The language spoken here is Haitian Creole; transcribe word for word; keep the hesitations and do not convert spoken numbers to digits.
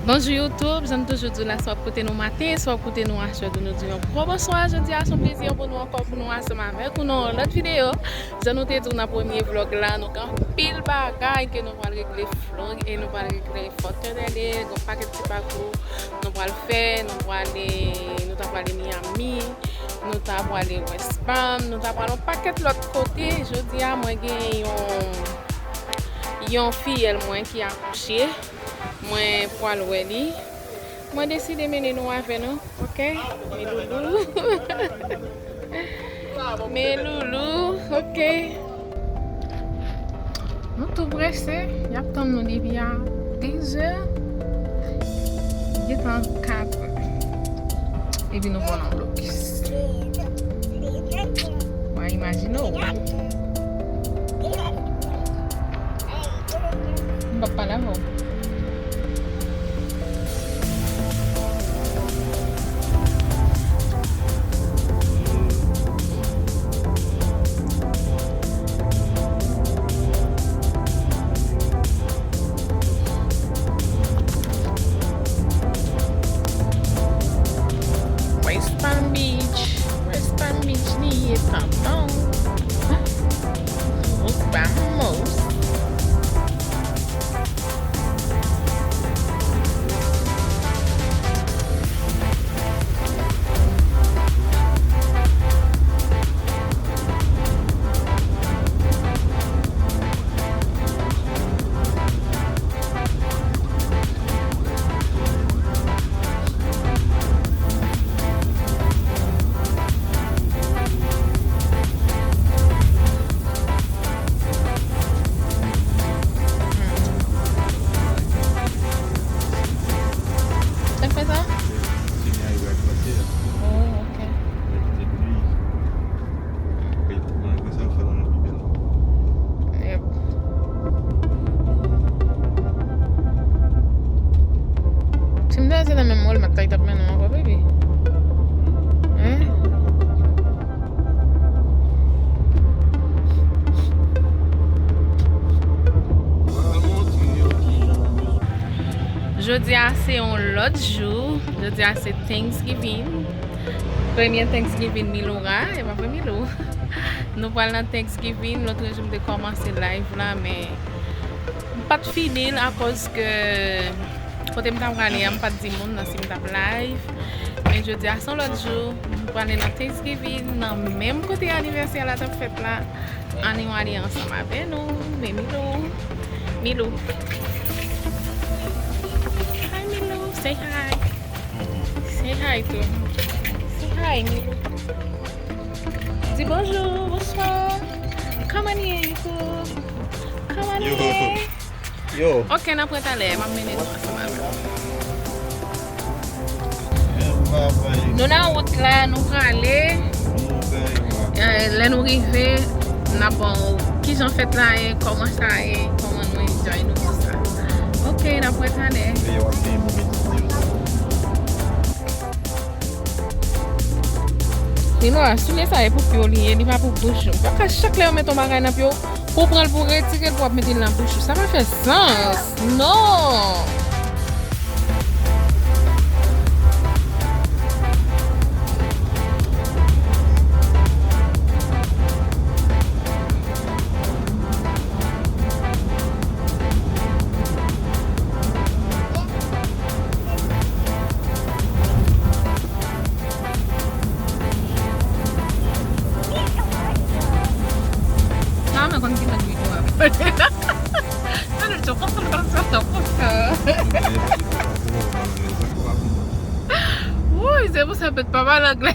Bonjou YouTube, jan m toujou di w la, swa w ap koute nou maten, swa w ap koute nou aswè, nou di w yon gwo bonswa. Jodi a se yon plezi pou nou ankò pou nou ansanm avèk ou nan yon lòt videyo. Jan nou te di w nan premye vlòg la, nou gen anpil bagay ke nou pral regle Florid e nou pral regle Fort Lauderdale, gen yon pakèt ti pakou nou pral fè, nou prale, nou ta prale Miami, nou ta prale West Palm, nou ta prale yon pakèt lòt kote. Jodi a mwen gen yon, yon fiyèl mwen ki akouche. Mwen pral wè li. Mwen deside mennen nou avè nou, oke? Men loulou. Men loulou, oke? Nou tou prese, y ap tann nou depi a dezè. Gentan kat. Epi nou pran nan blokis. Mwen imajine w. M p ap pale avè w. West Palm Beach, West Palm Beach li ye, tonton. Nos vamos. Sa k fè sa? Se, se nyaj la k pase a. Oh, ok. Li te gri. Wi, malgre sa, l fè l anvi bèl. Yep. Si m ta se nan menm Walmart la, li t ap mennen w ankò, baby. Hein? Jodi a se yon lòt jou. Jodi a se Thanksgiving. Premye Thanksgiving Milora, e pa vre Milou? Nou pral nan Thanksgiving. Lòt jou m te kòmanse live la, men m pa t fini l akoz ke kote m ta prale a, m pa t di moun nan si m t ap live. Men jodi a se yon lòt jou. M prale nan Thanksgiving, nan menm kote anivèsè la t ap fèt la. Ann nou ale ansanm avè nou. Men Milou. Milou. Hi, Milou. Say hi. Say hi to him. Say hi, Milou. Di bonjou, bonswa. Kòman ye, YouTube? Kòman ye? Yo. Ok, n ap wè talè, m ap mennen nou ansanm avè m. Nou nan wout la, nou prale. Eh, lè nou rive, n ap ba w kijan fèt la ye, kòman sa ye, kòman nou enjoy nou, tout sa. Ok, n ap wè talè. Milou, soulye sa e pou pye w li ye, li pa pou bouch ou. Pa ka chak lè yo mete yon bagay nan pye w, pou w pran l pou w retire l pou w ap mete l nan bouch ou. Sa pa fè sans. Non! Sa mwen konn ki lòt videyo ap fè. Sa nou te konn konn konn sa konn sa. Woy, se pou sa pèt pa pale anglè.